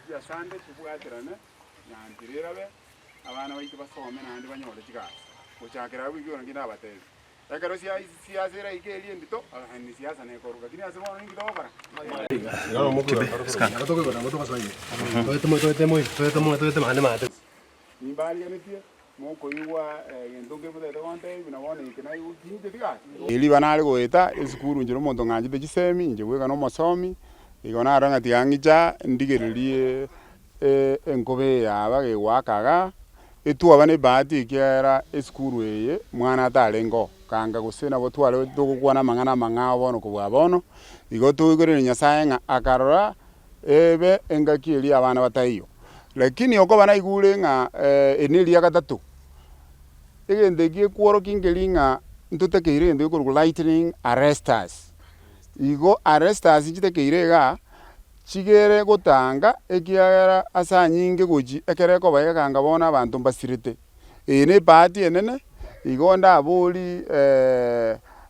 Gochia asande tobwaterane, nyanchera erabe, abana baito basome naende banyore chigasi. Gochakera abwo ekio naki ndabatebi. Ekero siasa eraike eria endito, ni siasa nekorwa, lakini ase bono ninki togokora? Nimbarigeretie, mokoigwa egento nkere motagete gontebia buna bono eke naigwa tincheti gaki. Riba nare goeta esukuru inche nomonto ng'anchete chisemi, inche bweka nomosomi, igo narora ng'a tiga ng'icha ndigererie enkoba eye yaba gegoaka igaa, etwaba na ebahati ekiagera esukuru eye mwana atarenge oo, kanga gose nabo tware togokwana amang'ana amang'ao bono kobua bono, igo toigoreire Nyasaye ng'a akarora ebe engaki eria abana bataiyo. Lakini okoba naigure ng'a eri neria gatato, egento eki gekworokia nkeri ng'a ntotakeire egento gekorokwa lightning arresters. Igo arresters nchitakeire igaa, chigere gotanga ekiagera ase anyinge gochi ekero ekoba egekanga bono abanto mbasirete. Eye ne ebahati enene, igo ndabori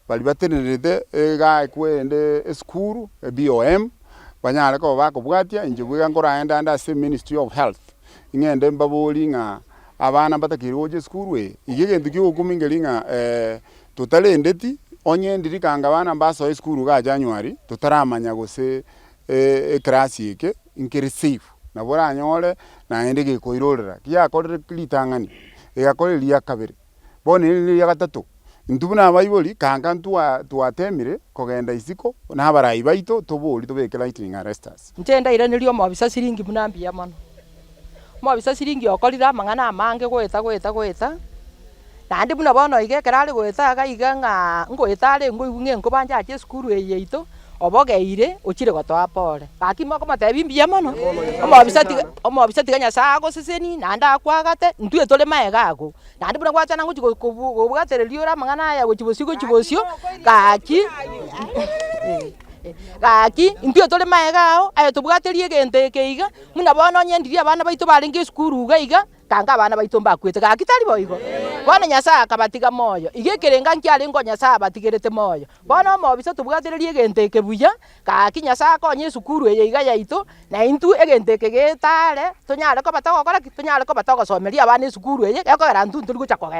baria batenenerete iga ekwerende esukuru, BOM, banyare koba bakobwatia, inche bwega nkoraende ande ase ministry of health, ing'ende mbabori ng'a abana mbatakeire gocha esukuru eye. Iga egento kia ogokumia nkeri ng'a totarendeti, onye ndiri kanga abana mbasoe esukuru igaa January, totaramanya gose ekerasi eke nkere safe, nabo oranyore naende gekoirorera, giakorire ritang'ani, egakora eria kabere, bono eri neria gatato. Intwe buna abaibori, kanga ntwa twatemire kogenda isiko na abarai baito tobori tobeke lightning arresters. Inche ndairanerie omobisa siringi buna mbuya mono. Omobisa siringi okorire amang'ana amange goeta goeta goeta, naende buna bono iga ekero are goeta iga iga ng'a ngoeta are ngoigwa ng'a enkoba nchache esukuru eye yaito, obogeire ochire gotoa pore. Gaki mokomotebia mbuya mono, omobisa tiga omobisa tiga Nyasaye agosesenie naende akwagate, intwe tore maega ago. Naende buna gwachana ngochia kobwatereria ore amang'ana aya gochia bosio gochia bosio, gaki gaki intwe tore maega ao, aye tobwaterie egento eke iga, buna bono onye ndiria abana baito barenge esukuru iga iga, kanga abana baito mbakwete, gaki tari boigo? Bono Nyasaye akabatiga moyo, iga ekerenga nkiarenge o Nyasaye abatigerete moyo. Bono omobisa tobwatererie egento eke buya, gaki Nyasaye akonye esukuru eye iga yaito, na intwe egento eke getare, tonyare koba togokora ki? Tonyare koba togosomeria abana esukuru eye, gekogera intwe ntori gocha kogenda.